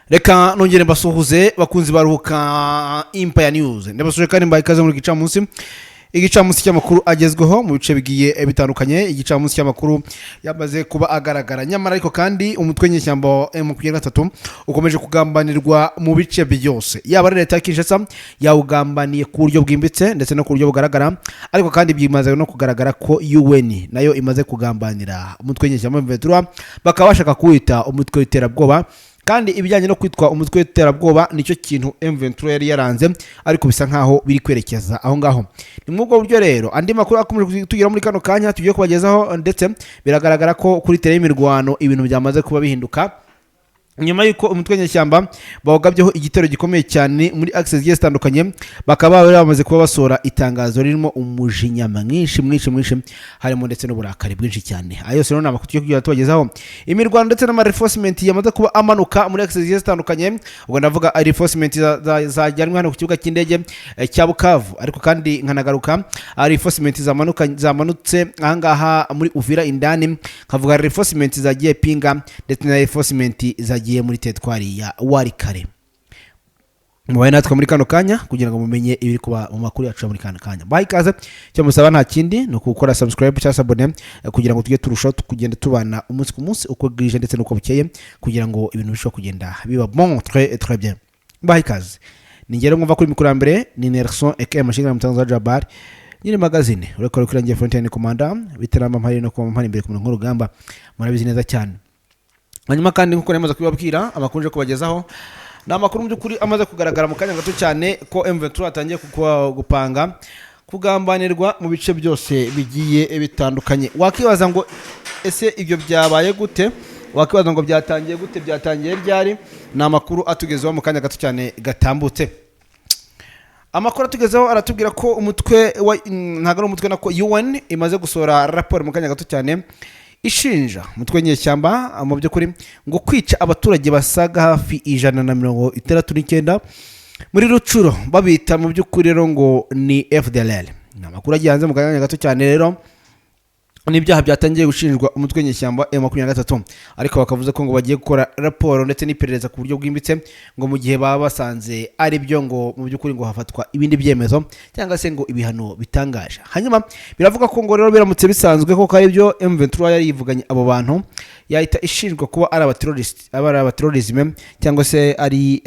Reka nongere mbasuhuze, bakunzi baruhuka Empire News. Ndabasuhuje kandi mbaye ikaze muri gicamunsi, igicamunsi cy'amakuru agezweho mu bice bigiye bitandukanye, igicamunsi cy'amakuru yamaze kuba agaragara. Nyamara ariko kandi umutwe w'inyeshyamba wa M23 ukomeje kugambanirwa mu bice byose, yaba ari leta ya Kinshasa yawugambaniye ku buryo bwimbitse ndetse no ku buryo bugaragara, ariko kandi bimaze no kugaragara ko UN nayo imaze kugambanira umutwe w'inyeshyamba wa M23, bakaba bashaka kuwita umutwe w'iterabwoba. Kandi ibijyanye no kwitwa umutwe w'iterabwoba nicyo kintu M23 yari yaranze, ariko bisa nkaho biri kwerekeza aho ngaho. Ni muri ubwo buryo rero andi makuru akomeje kutugera muri kano kanya tugiye kubagezaho, ndetse biragaragara ko kuri terrain y'imirwano ibintu byamaze kuba bihinduka nyuma y'uko umutwe w'inyeshyamba bawugabyeho igitero gikomeye cyane muri axes zigiye zitandukanye, bakaba bari bamaze kuba basohora itangazo ririmo umujinya mwinshi mwinshi mwinshi, harimo ndetse n'uburakari bwinshi cyane. Ayo yose rero ni amakuru tugiye kugenda tubagezaho. Imirwano ndetse n'amareinforcement yamaze kuba amanuka muri axes zigiye zitandukanye, ubwo ndavuga reinforcement zajyanwe hano ku kibuga cy'indege cya Bukavu, ariko kandi nkanagaruka reinforcement zamanutse ahangaha muri Uvira indani, nkavuga reinforcement zagiye Pinga ndetse na reinforcement zagiye muri teritwari ya Walikale. Mubaye natwe muri kano kanya kugira ngo mumenye ibiri kuba mu makuru yacu ya muri kano kanya. Baha ikaze, icyo musaba nta kindi ni ukukora subscribe cyangwa s'abonner kugira ngo tujye turushaho kugenda tubana umunsi ku munsi, uko bwije ndetse n'uko bukeye, kugira ngo ibintu birusheho kugenda biba bon, très très bien. Baha ikaze, ni ngero mwumva kuri mikoro ya mbere ni Nelson aka Mashinga Mutanzo Jabbar nyiri magazine urekora kuri ngiye Fontaine Commander biteramba mpari no kuba mpari imbere ku murongo w'urugamba, murabizi neza cyane. Hanyuma kandi nk'uko namaze kubibabwira, amakuru nje kubagezaho ni amakuru mu by'ukuri amaze kugaragara mu kanya gato cyane ko M23 atangiye gupanga kugambanirwa mu bice byose bigiye bitandukanye. Wakibaza ngo ese ibyo byabaye gute? Wakibaza ngo byatangiye gute? Byatangiye ryari? Ni amakuru atugezeho mu kanya gato cyane gatambutse. Amakuru atugezeho aratubwira ko umutwe wa ntabwo ari umutwe, nako UN imaze gusohora raporo mu kanya gato cyane ishinja umutwe w'inyeshyamba mu by'ukuri ngo kwica abaturage basaga hafi 169 muri Rutshuru, babita mu by'ukuri rero ngo ni FDLR. Ni amakuru agiye hanze mu kanya gato cyane rero, n'ibyaha byatangiye gushinjwa umutwe w'inyeshyamba M23, ariko bakavuze ko ngo bagiye gukora raporo ndetse n'iperereza ku buryo bwimbitse, ngo mu gihe baba basanze ari byo, ngo mu by'ukuri ngo hafatwa ibindi byemezo cyangwa se ngo ibihano bitangaje. Hanyuma biravuga ko ngo rero biramutse bisanzwe koko ari byo M23 yari yivuganye abo bantu, yahita ishinjwa kuba ari abaterrorist, aba ari abaterrorisme cyangwa se ari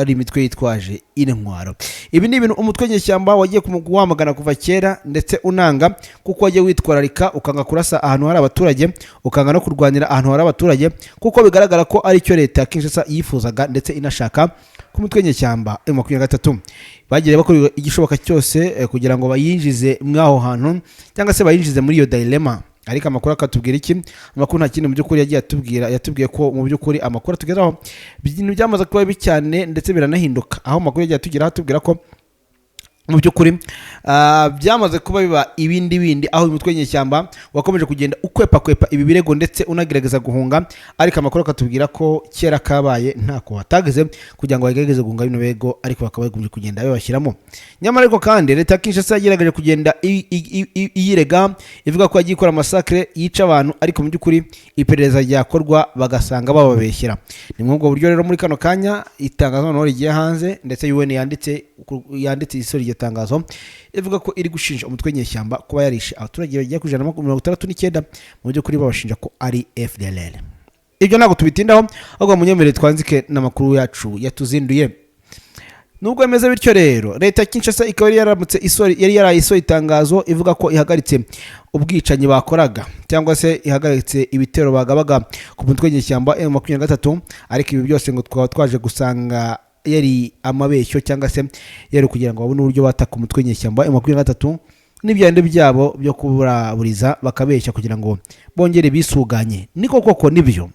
imitwe yitwaje intwaro. Ibi ni ibintu umutwe w'inyeshyamba wagiye wamagana kuva kera ndetse unanga, kuko wagiye witwararika ukanga kurasa ahantu hari abaturage, ukanga no kurwanira ahantu hari abaturage, kuko bigaragara ko ari cyo leta ya Kinshasa yifuzaga ndetse inashaka ku mutwe w'inyeshyamba M23. Bagiye bakora igishoboka cyose kugira ngo bayinjize mw'aho hantu cyangwa se bayinjize muri iyo dilemma. Ariko amakuru akatubwira iki? Amakuru nta kindi mu by'ukuri yagiye atubwira, yatubwiye ko mu by'ukuri amakuru atugeraho ibintu byamaze kuba bibi cyane ndetse biranahinduka, aho amakuru yagiye atugeraho atubwira ko mu by'ukuri byamaze kuba biba ibindi bindi, aho uyu mutwe w'inyeshyamba wakomeje kugenda ukwepa kwepa ibi birego ndetse unagerageza guhunga. Ariko amakuru akatubwira ko kera kabaye ntako batageze kugira ngo bagerageze guhunga bino birego, ariko bakaba bagumye kugenda babashyiramo. Nyamara ariko kandi leta ya Kinshasa yagerageje kugenda iyirega, ivuga ko yagiye ikora massacre yica abantu, ariko mu by'ukuri iperereza ryakorwa bagasanga bababeshyera. Ni muri ubwo buryo rero muri kano kanya itangazo noneho rigiye hanze, ndetse UN yanditse isohora iryo tangazo ivuga ko iri gushinja umutwe w'inyeshyamba kuba yarishe abaturage bagera ku 169, mu by'ukuri babashinja ko ari FDLR. Ibyo ntabwo tubitindaho, ahubwo munyemerere twanzike n'amakuru yacu yatuzinduye. Nubwo bimeze bityo rero, leta ya Kinshasa ikaba yari yaramutse yari yaraye isohoye itangazo ivuga ko ihagaritse ubwicanyi bakoraga cyangwa se ihagaritse ibitero bagabaga ku mutwe w'inyeshyamba M23, ariko ibi byose ngo twaba twaje gusanga yari amabeshyo cyangwa se yari kugira ngo babone uburyo bataka umutwe w'inyeshyamba M23 n'ibyande byabo byo kuburaburiza, bakabeshya kugira ngo bongere bisuganye. Niko koko nibyo,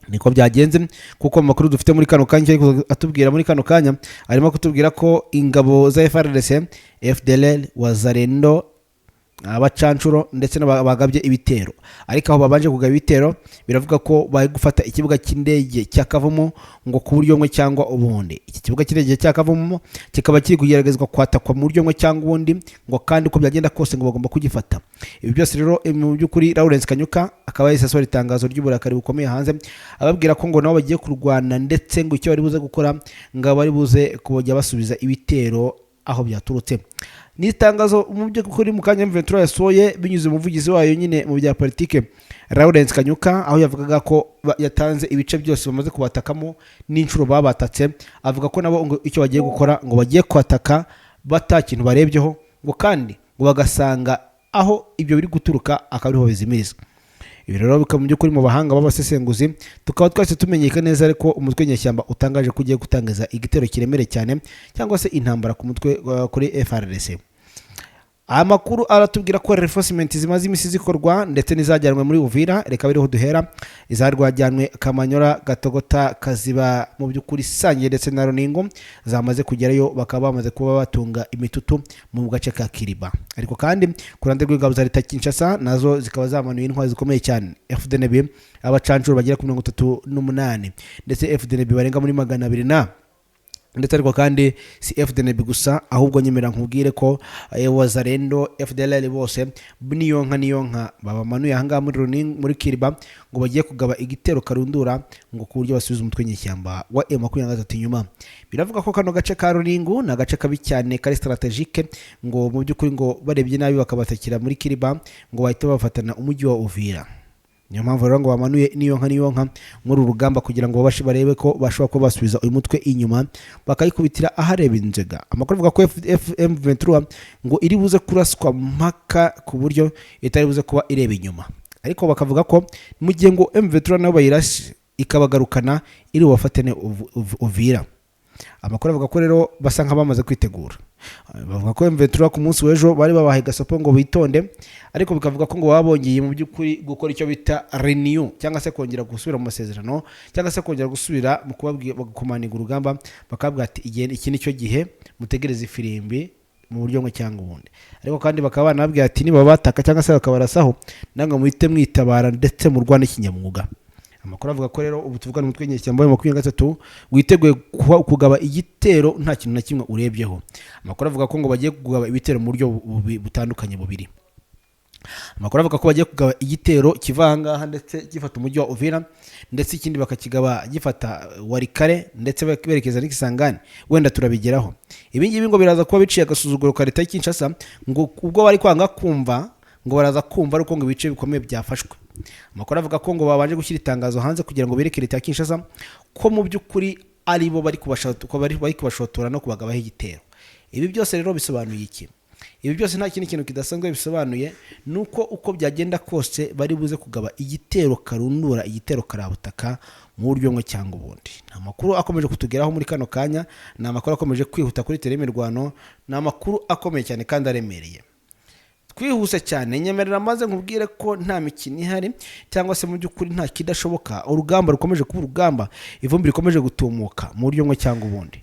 niko byagenze, kuko mu makuru dufite muri kano kanya, ariko atubwira muri kano kanya arimo kutubwira ko ingabo za FARDC, FDLR, Wazalendo Abacanshuro ndetse n'abagabye ibitero, ariko aho babanje kugaba ibitero biravuga ko bari gufata ikibuga cy'indege cya Kavumu ngo ku buryo bumwe cyangwa ubundi. Iki kibuga cy'indege cya Kavumu kikaba kiri kugeragezwa kwatakwa mu buryo bumwe cyangwa ubundi, ngo kandi uko byagenda kose ngo bagomba kugifata. Ibi byose rero, mu by'ukuri Lawrence Kanyuka akaba yahise asohora itangazo ry'uburakari bukomeye hanze, ababwira ko ngo nabo bagiye kurwana, ndetse ngo icyo bari buze gukora ngo bari buze kujya basubiza ibitero aho byaturutse. Ni itangazo mu by'ukuri mu kanya M23 yasohoye binyuze mu muvugizi wayo nyine mu bya politike, Lawrence Kanyuka, aho yavugaga ko yatanze ibice byose bamaze kubatakamo n'inshuro babatatse, avuga ko nabo ngo icyo bagiye gukora ngo bagiye kwataka bata kintu barebyeho, ngo kandi ngo bagasanga aho ibyo biri guturuka akaba ariho bizimiriza. Ibi rero bikaba mu by'ukuri mu bahanga b'abasesenguzi tukaba twese tumenyeka neza, ariko umutwe nyeshyamba utangaje ko ugiye gutangiza igitero kiremereye cyane cyangwa se intambara ku mutwe kuri FARDC. Amakuru aratubwira ko reinforcement zimaze iminsi zikorwa ndetse n'izajyanwe muri Uvira. Reka biriho duhera izarwajyanwe Kamanyora, Gatogota, Kaziba, mu by'ukuri Sange ndetse na Runingo zamaze kugerayo, bakaba bamaze kuba batunga imitutu mu gace ka Kiriba. Ariko kandi ku ruhande rw'ingabo za leta Kinshasa, nazo zikaba zamanuye intwari zikomeye cyane, FDNB abacancuro bagera ku 38 ndetse FDNB barenga muri 200 na ndetse. Ariko kandi si FDNB gusa, ahubwo nyemera nkubwire ko Wazalendo, FDLR bose niyo nka niyo nka babamanuye ahangaha muri Runingo, muri Kiriba, ngo bagiye kugaba igitero karundura ngo ku buryo basubiza umutwe nyeshyamba wa M23 inyuma. Biravuga ko kano gace ka Runingu ni agace kabi cyane kari stratégique, ngo mu by'ukuri ngo barebye nabi bakabatakira muri Kiriba ngo bahite bafatana umujyi wa Uvira. Niyo mpamvu rero ngo bamanuye niyo nka niyo nka muri uru rugamba kugira ngo babashe barebe ko bashobora kuba basubiza uyu mutwe inyuma bakayikubitira ahareba inzega. Amakuru avuga ko M23 ngo iri buze kuraswa mpaka ku buryo itari buze kuba ireba inyuma, ariko bakavuga ko mu gihe ngo M23 nabo bayirashe ikabagarukana iri bubafatane Uvira. Amakuru avuga ko rero basa nk'abamaze kwitegura. Bavuga ko M23 ku munsi w'ejo bari babahaye gasopo ngo bitonde, ariko bikavuga ko ngo baba bongeye mu by'ukuri gukora icyo bita renew cyangwa se kongera gusubira mu masezerano cyangwa se kongera gusubira mu kubabwira kumanika urugamba, bakabwira ati igihe iki nicyo gihe, mutegereze ifirimbi mu buryo bumwe cyangwa ubundi. Ariko kandi bakaba banababwira ati niba bataka cyangwa se bakabarasaho, namwe muhite mwitabara ndetse murwane kinyamwuga. Amakuru avuga ko rero ubu tuvugana umutwe w'inyeshyamba wa 23 witeguye kugaba igitero nta kintu na kimwe urebyeho. Amakuru avuga ko ngo bagiye kugaba ibitero mu buryo butandukanye bubiri. Amakuru avuga ko bagiye kugaba igitero kiva ahangaha ndetse gifata umujyi wa Uvira, ndetse ikindi bakakigaba gifata Walikale ndetse berekeza n'Ikisangani. Wenda turabigeraho. Ibi ngibi ngo biraza kuba biciye agasuzuguro ka leta ya Kinshasa, ngo ubwo bari kwanga kumva ngo baraza kumva ariko ngo ibice bikomeye byafashwe. Amakuru avuga ko ngo babanje gushyira itangazo hanze kugira ngo bereke leta ya Kinshasa ko mu by'ukuri ari bo bari kubashotora no kubagabaho igitero. Ibi byose rero bisobanuye iki? Ibi byose nta kindi kintu kidasanzwe bisobanuye, ni uko uko byagenda kose bari buze kugaba igitero karundura, igitero karabutaka mu buryo bumwe cyangwa ubundi. Ni amakuru akomeje kutugeraho muri kano kanya, ni amakuru akomeje kwihuta kuri terrain y'imirwano, ni amakuru akomeye cyane kandi aremereye. Twihuse cyane, nyemerera maze nkubwire ko nta mikino ihari cyangwa se mu by'ukuri nta kidashoboka. Urugamba rukomeje kuba urugamba, ivumbi rikomeje gutumuka mu buryo bumwe cyangwa ubundi.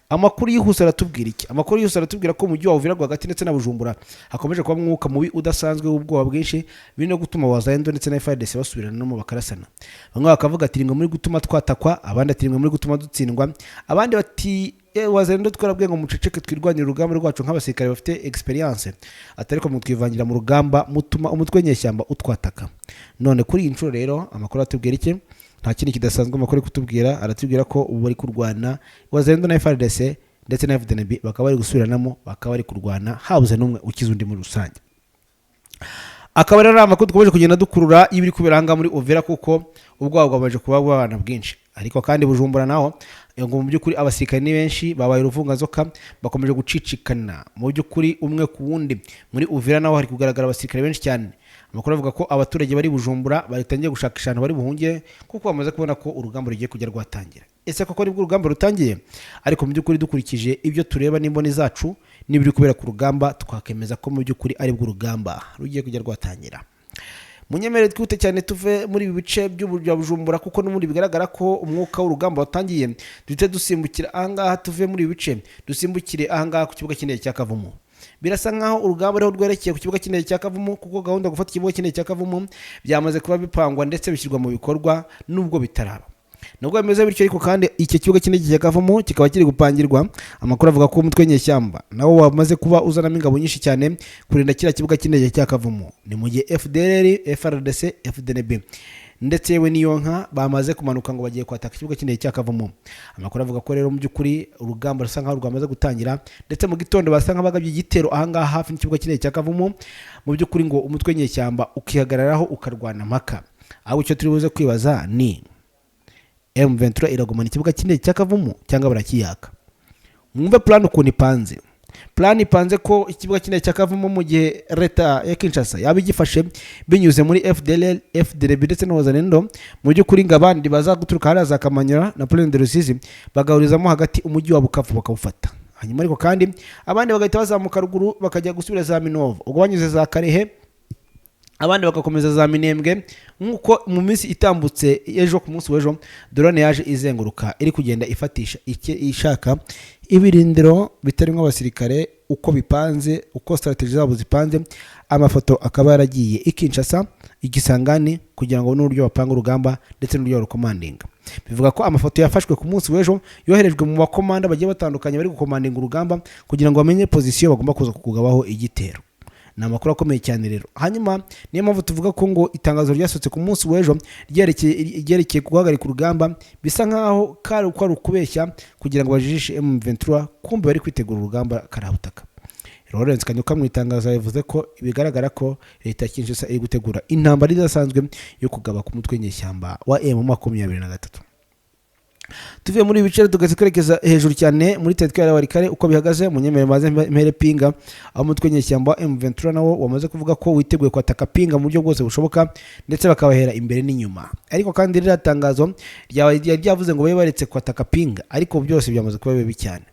Amakuru yihuse aratubwira iki? Amakuru yihuse aratubwira ko mu mujyi wa Uvira rwagati ndetse na Bujumbura hakomeje kuba umwuka mubi udasanzwe w'ubwoba bwinshi, biri no gutuma Wazalendo ndetse na FARDC basubiranamo bakarasana. Bamwe bakavuga ati nimwe muri gutuma twatakwa, abandi ati nimwe muri gutuma dutsindwa, abandi bati Wazalendo twarabwiye ngo muceceke twirwanire urugamba rwacu nk'abasirikare bafite experience, ati ariko mutwivangira mu rugamba mutuma umutwe w'inyeshyamba utwataka. None kuri iyi nshuro rero amakuru atubwira iki? Nta kindi kidasanzwe amakuru ari kutubwira. Aratubwira ko ubu bari kurwana, Wazalendo na FARDC ndetse na FDNB bakaba bari gusubiranamo, bakaba bari kurwana habuze n'umwe ukiza undi muri rusange. Akaba rero ari amakuru dukomeje kugenda dukurura y'ibiri kubera ahangaha muri Uvira, kuko ubwoba bwamaze kuba bwabana bwinshi. Ariko kandi Bujumbura naho ngo mu by'ukuri abasirikare ni benshi, babaye uruvunganzoka, bakomeje gucicikana mu by'ukuri umwe ku wundi. Muri Uvira naho hari kugaragara abasirikare benshi cyane. Amakuru avuga ko abaturage bari Bujumbura batangiye gushakisha ahantu bari buhungire, kuko bamaze kubona ko urugamba rugiye kujya rwatangira. Ese koko nibwo urugamba rutangiye? Ariko mu by'ukuri dukurikije ibyo tureba n'imboni zacu n'ibiri kubera ku rugamba, twakemeza ko mu by'ukuri aribwo urugamba rugiye kujya rwatangira. Munyemerere twihute cyane tuve muri ibi bice bya Bujumbura, kuko n'ubundi bigaragara ko umwuka w'urugamba watangiye. Duhite dusimbukira ahangaha, tuve muri ibi bice dusimbukire ahangaha ku kibuga cy'indege cya Kavumu. Birasa nkaho urugamba ariho rwerekeye ku kibuga cy'indege cya Kavumu, kuko gahunda yo gufata ikibuga cy'indege cya Kavumu byamaze kuba bipangwa ndetse bishyirwa mu bikorwa nubwo bitaraba. Nubwo bimeze bityo ariko kandi, icyo kibuga cy'indege cya Kavumu kikaba kiri gupangirwa. Amakuru avuga ko umutwe w'inyeshyamba nawo wamaze kuba uzanamo ingabo nyinshi cyane kurinda kiriya kibuga cy'indege cya Kavumu. Ni mu gihe FDLR, FARDC, FDNB ndetse yewe n'iyo nka bamaze kumanuka ngo bagiye kwataka ikibuga cy'indege cya Kavumu. Amakuru avuga ko rero mu by'ukuri urugamba rusa nkaho rwamaze gutangira, ndetse mu gitondo basa nk'abagabye igitero ahangaha hafi n'ikibuga cy'indege cya Kavumu. Mu by'ukuri ngo umutwe w'inyeshyamba ukihagararaho ukarwana mpaka. Ahubwo icyo turi buze kwibaza ni: M23 iragumana ikibuga cy'indege cya Kavumu cyangwa barakiyaka? Mwumve plan ukuntu ipanze. Plan ipanze ko ikibuga cy'indege cya Kavumu, mu gihe leta ya Kinshasa yaba igifashe binyuze muri FDLR, FDLB ndetse na Wazalendo, mu by'ukuri ngo abandi baza guturuka hariya za Kamanyola na Plaine de Rusizi bagahurizamo hagati umujyi wa Bukavu bakawufata. Hanyuma ariko kandi abandi bagahita bazamuka ruguru bakajya gusubira za Minova, ubwo banyuze za Karehe, abandi bagakomeza za Minembwe, nk'uko mu minsi itambutse, ejo, ku munsi w'ejo, drone yaje izenguruka iri kugenda ifatisha icye ishaka ibirindiro bitarimo abasirikare, uko bipanze, uko strategy zabo zipanze. Amafoto akaba yaragiye i Kinshasa, i Kisangani, kugira ngo n'uburyo bapanga urugamba ndetse n'uburyo barukomandinga. Bivuga ko amafoto yafashwe ku munsi w'ejo yoherejwe mu bakomanda bagiye batandukanye bari gukomandinga urugamba, kugira ngo bamenye position bagomba kuza kugabaho igitero. Ni amakuru akomeye cyane rero. Hanyuma niyo mpamvu tuvuga ko ngo itangazo ryasohotse ku munsi w'ejo ryerekeye guhagarika urugamba bisa nkaho kari uko ari ukubeshya kugira ngo bajijishe M23, kumbe bari kwitegura urugamba karabutaka. Lawrence Kanyuka mu itangazo yavuze ko bigaragara ko leta ya Kinshasa iri gutegura intambara idasanzwe yo kugaba ku mutwe w'inyeshyamba wa M23. Tuvuye muri ibi bice tugahita twerekeza hejuru cyane muri teritwari ya Walikale uko bihagaze. Munyemere maze mpere Pinga, aho umutwe w'inyeshyamba wa M23 nawo wamaze kuvuga ko witeguye kwataka Pinga mu buryo bwose bushoboka, ndetse bakabahera imbere n'inyuma. Ariko kandi ririya tangazo ryari ryavuze ngo babe baretse kwataka Pinga, ariko byose byamaze kuba bibi cyane.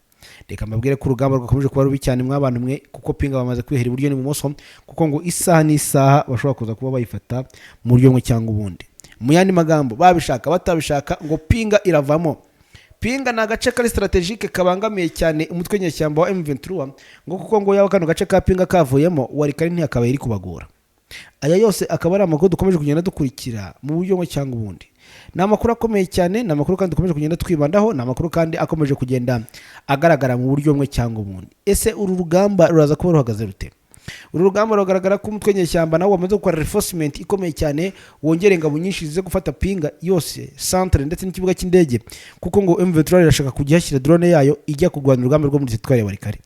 Reka mbabwire ko urugamba rwakomeje kuba rubi cyane, mw'abantu mwe, kuko Pinga bamaze kwihera iburyo n'ibumoso, kuko ngo isaha n'isaha bashobora kuza kuba bayifata mu buryo bumwe cyangwa ubundi. Mu yandi magambo, babishaka batabishaka, ngo Pinga iravamo. Pinga ni agace kari stratégique kabangamiye cyane umutwe nyeshyamba wa M23, ngo kuko ngo yaba kano gace ka Pinga kavuyemo, Walikale ntiyakabaye iri kubagora. Aya yose akaba ari amakuru dukomeje kugenda dukurikira mu buryo bumwe cyangwa ubundi. Ni amakuru akomeye cyane, ni amakuru kandi dukomeje kugenda twibandaho, ni amakuru kandi akomeje kugenda agaragara mu buryo bumwe cyangwa ubundi. Ese uru rugamba ruraza kuba ruhagaze rute? Uru rugamba rugaragara ko umutwe nyeshyamba nawo wamaze gukora reinforcement ikomeye cyane, wongera ingabo nyinshi zize gufata Pinga yose centre ndetse n'ikibuga cy'indege, kuko ngo M23 irashaka kujya drone yayo ijya kurwanya urugamba rwo muri teritwari ya Walikale.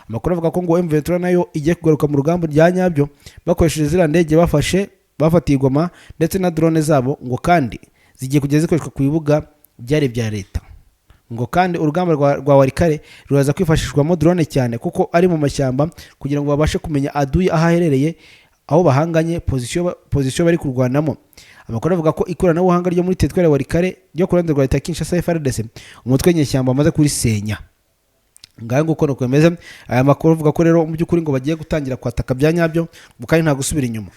Amakuru avuga ko ngo M23 nayo igiye kugaruka mu rugamba rya nyabyo bakoresheje ziriya ndege bafashe, bafatiye i Goma, ndetse na drone zabo, ngo kandi zigiye kujya zikoreshwa ku bibuga byari ibya leta. Ngo kandi urugamba rwa Walikale ruraza kwifashishwamo drone cyane, kuko ari mu mashyamba, kugira ngo babashe kumenya aduyi aho aherereye, aho bahanganye, position bari kurwanamo. Amakuru avuga ko ikoranabuhanga ryo muri teritwari ya Walikale ryo ku ruhande rwa leta ya Kinshasa, FARDC, umutwe w'inyeshyamba wamaze kurisenya. Ngayo nguko nuko bimeze. Aya makuru avuga ko rero mu by'ukuri ngo bagiye gutangira kwataka bya nyabyo, ngo kandi nta gusubira inyuma.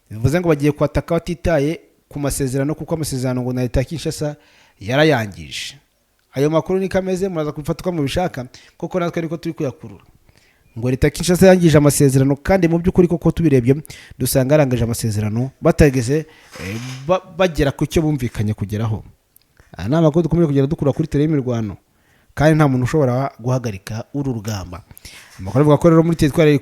Bivuze ngo bagiye kwataka batitaye ku masezerano, kuko amasezerano ngo na leta ya Kinshasa yarayangije. Ayo makuru niko ameze, muraza kubifata uko mubishaka, kuko natwe niko turi kuyakurura. Ngo leta ya Kinshasa yangije amasezerano, kandi mu by'ukuri koko tubirebye dusanga yarangije amasezerano batageze bagera ku cyo bumvikanye kugeraho. Aya ni amakuru dukomeje kugenda dukura kuri terrain y'imirwano, kandi nta muntu ushobora guhagarika uru rugamba. Amakuru avuga ko rero muri teritwari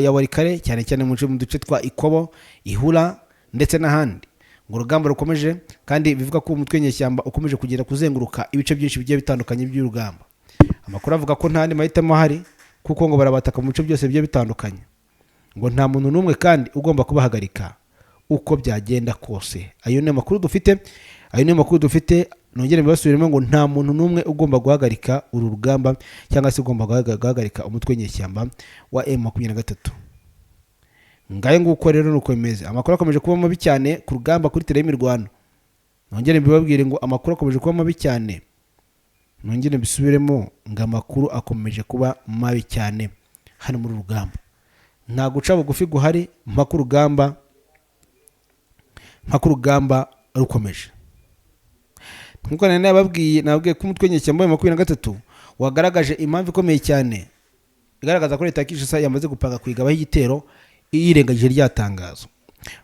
ya Walikale, cyane cyane mu duce twa Ikobo, Ihura ndetse n'ahandi, ngo urugamba rukomeje, kandi bivuga ko umutwe w'inyeshyamba ukomeje kugenda kuzenguruka ibice byinshi bigiye bitandukanye by'urugamba. Amakuru avuga ko nta yandi mahitamo ahari, kuko ngo barabataka mu bice byose bigiye bitandukanye, ngo nta muntu n'umwe kandi ugomba kubahagarika uko byagenda kose. Ayo ni amakuru dufite, ayo ni amakuru dufite. Nongere mbibasubiremo ngo nta muntu n'umwe ugomba guhagarika uru rugamba, cyangwa se ugomba guhagarika umutwe w'inyeshyamba wa M23. Ngayo nguko rero nuko bimeze. Amakuru akomeje kuba mabi cyane ku rugamba kuri terrain y'imirwano. Nongere mbibabwire ngo amakuru akomeje kuba mabi cyane. Nongere mbisubiremo ngo amakuru akomeje kuba mabi cyane hano muri rugamba. Nta guca bugufi guhari mpaka urugamba rukomeje. Nkuko nari nababwiye, nababwiye ko umutwe w'inyeshyamba wa 23 wagaragaje impamvu ikomeye cyane. Igaragaza ko leta ya Kinshasa yamaze gupanga kuyigabaho igitero yirengagije rya tangazo.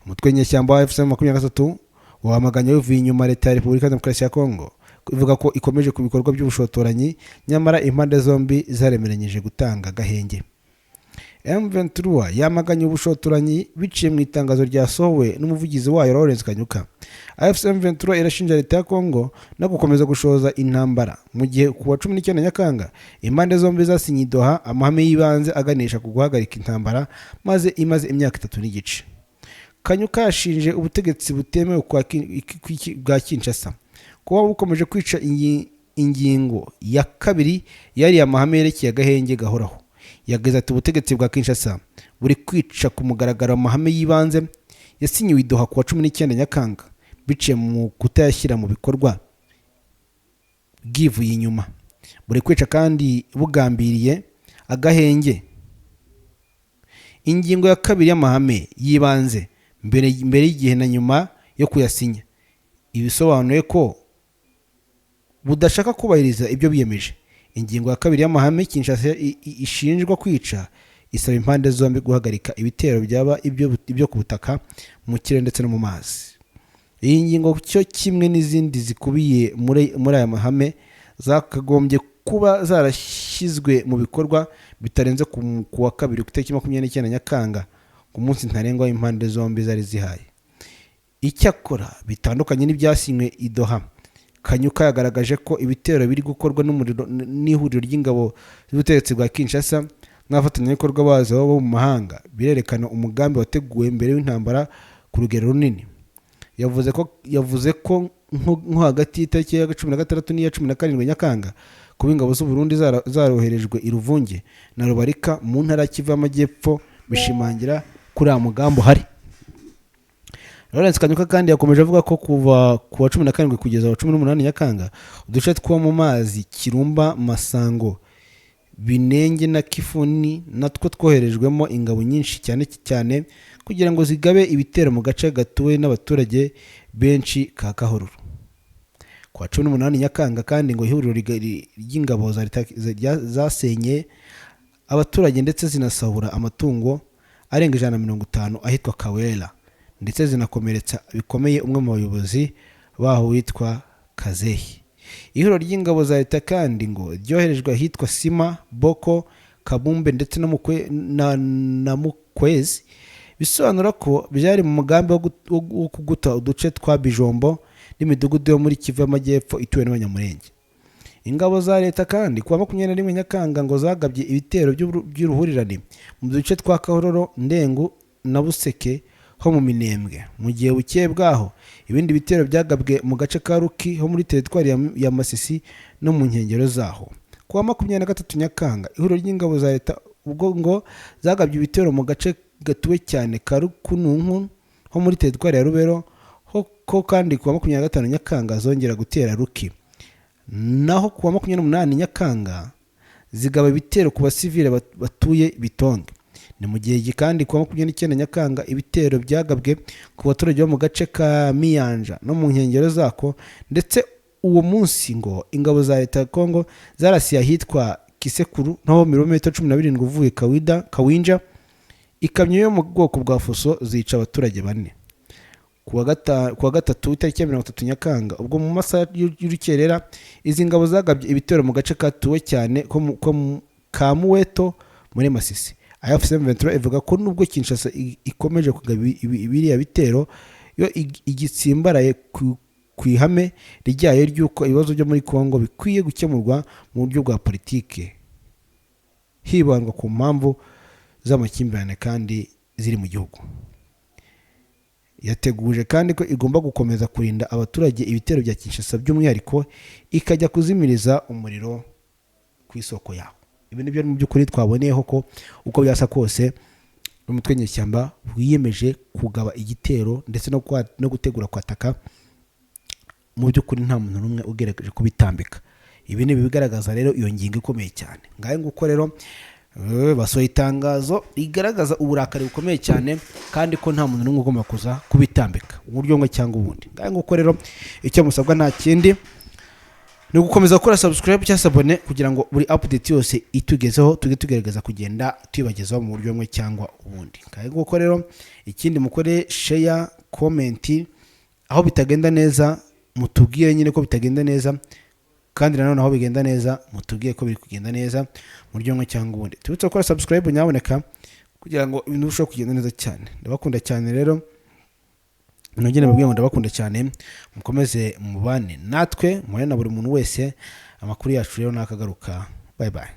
Umutwe w'inyeshyamba wa AFC 23 wamaganye wivuye inyuma leta ya Repubulika ya Demokarasi ya Kongo, ivuga ko ikomeje ku bikorwa by'ubushotoranyi, nyamara impande zombi zaremeranyije gutanga agahenge. M23 yamaganye ubushotoranyi biciye mu itangazo ryasohowe n'umuvugizi wayo Lawrence Kanyuka. AFC M23 irashinja leta ya Kongo no gukomeza gushoza intambara, mu gihe ku wa 19 Nyakanga impande zombi zasinye i Doha amahame y'ibanze aganisha ku guhagarika intambara maze imaze imyaka 3 n'igice. Kanyuka yashinje ubutegetsi butemewe bwa Kinshasa kuba bukomeje kwica ingingo ya kabiri yariya mahame yerekeye agahenge gahoraho. Yagize ati: "Ubutegetsi bwa Kinshasa buri kwica ku mugaragaro amahame y'ibanze yasinyiwe i Doha ku wa 19 Nyakanga, biciye mu kutayashyira mu bikorwa bwivuye inyuma. Buri kwica kandi bugambiriye agahenge ingingo ya kabiri y'amahame y'ibanze mbere y'igihe na nyuma yo kuyasinya, ibisobanuye ko budashaka kubahiriza ibyo biyemeje." Ingingo ya kabiri y'amahame Kinshasa ishinjwa kwica isaba impande zombi guhagarika ibitero, byaba ibyo ku butaka, mu kirere ndetse no mu mazi. Iyi ngingo, cyo kimwe n'izindi zikubiye muri aya mahame, zakagombye kuba zarashyizwe mu bikorwa bitarenze ku wa kabiri ku itariki 29 Nyakanga, ku munsi ntarengwa impande zombi zari zihaye. Icyakora, bitandukanye n'ibyasinywe i Doha, Kanyuka yagaragaje ko ibitero biri gukorwa n'umuriro n'ihuriro ry'ingabo z'ubutegetsi bwa Kinshasa n'abafatanyabikorwa bazo bo mu mahanga birerekana umugambi wateguwe mbere w'intambara ku rugero runini. Yavuze ko nko hagati y'itariki ya 16 n'iya 17 Nyakanga, kuba ingabo z'u Burundi zaroherejwe i Ruvunge na Rubarika mu ntara ya Kivu y'Amajyepfo bishimangira kuri uriya mugambi uhari. Lawrence Kanyuka kandi yakomeje avuga ko kuva ku wa 17 kugeza wa 18 Nyakanga, uduce two mu mazi Kirumba, Masango, Binenge na Kifuni natwo twoherejwemo ingabo nyinshi, cyane cyane kugira ngo zigabe ibitero mu gace gatuwe n'abaturage benshi ka Kahororo. Ku wa 18 Nyakanga kandi ngo ihuriro ry'ingabo za leta zasenye abaturage ndetse zinasahura amatungo arenga 150 ahitwa Kawera, ndetse zinakomeretsa bikomeye umwe mu bayobozi baho witwa Kazehi. Ihuriro ry'ingabo za leta kandi ngo ryoherejwe ahitwa Sima, Boko, Kabumbe ndetse no na Mukwezi, bisobanura ko byari mu mugambi wo kuguta uduce twa Bijombo n'imidugudu yo muri Kivu y'Amajyepfo ituwe n'Abanyamurenge. Ingabo za leta kandi kuwa 21 Nyakanga ngo zagabye ibitero by'uruhurirane mu duce twa Kahororo, Ndengu na Buseke ho mu Minembwe, mu gihe bukeye bwaho ibindi bitero byagabwe mu gace ka Ruki ho muri teritwari ya Masisi no mu nkengero zaho. Kuwa 23 Nyakanga, ihuriro ry'ingabo za leta ubwo ngo zagabye ibitero mu gace gatuwe cyane ka Rukununku ho muri teritwari ya Rubero ho ko kandi kuwa 25 Nyakanga zongera gutera Ruki, naho kuwa 28 Nyakanga zigaba ibitero ku basivile batuye Bitonge. Ni mu gihe kandi kuwa 29 Nyakanga ibitero byagabwe ku baturage bo mu gace ka Miyanja no mu nkengero zako, ndetse uwo munsi ngo ingabo za leta ya Kongo zarasiye ahitwa Kisekuru naho birometero 17 uvuye Kawida Kawinja, ikamyo yo mu bwoko bwa fuso zica abaturage bane. Kuwa gatatu itariki ya 30 Nyakanga, ubwo mu masaha y'urukerera, izi ngabo zagabye ibitero mu gace katuwe cyane ko ka Muweto muri Masisi. AFC M23 ivuga ko nubwo Kinshasa ikomeje kugaba biriya bitero, yo igitsimbaraye ku ihame ryayo ry'uko ibibazo byo muri Kongo bikwiye gukemurwa mu buryo bwa politike, hibandwa ku mpamvu z'amakimbirane kandi ziri mu gihugu. Yateguje kandi ko igomba gukomeza kurinda abaturage ibitero bya Kinshasa, by'umwihariko ikajya kuzimiriza umuriro ku isoko yawo. Ibi nibyo mu by'ukuri twaboneyeho ko uko byasa kose umutwe nyeshyamba wiyemeje kugaba igitero ndetse no gutegura kwataka. Mu by'ukuri nta muntu n'umwe ugerageje kubitambika. Ibi ni ibigaragaza rero iyo ngingo ikomeye cyane. Ngahe nguko rero, basohoye itangazo rigaragaza uburakari bukomeye cyane, kandi ko nta muntu n'umwe ugomba kuza kubitambika uburyo bumwe cyangwa ubundi. Ngahe nguko rero, icyo musabwa nta kindi. Ni ugukomeza gukora subscribe cyangwa s'abonner kugira ngo buri update yose itugezeho, tujye tugerageza kugenda tuyibagezaho mu buryo bumwe cyangwa ubundi. Kandi nguko rero, ikindi mukore share, comment, aho bitagenda neza mutubwire nyine ko bitagenda neza, kandi nanone aho bigenda neza mutubwire ko biri kugenda neza mu buryo bumwe cyangwa ubundi. Tubutse gukora subscribe nyaboneka kugira ngo ibintu birusheho kugenda neza cyane. Ndabakunda cyane rero, nongere mbabwire ngo ndabakunda cyane. Mukomeze mubane natwe, mubane na buri muntu wese. Amakuru yacu rero nakagaruka. Bye bye.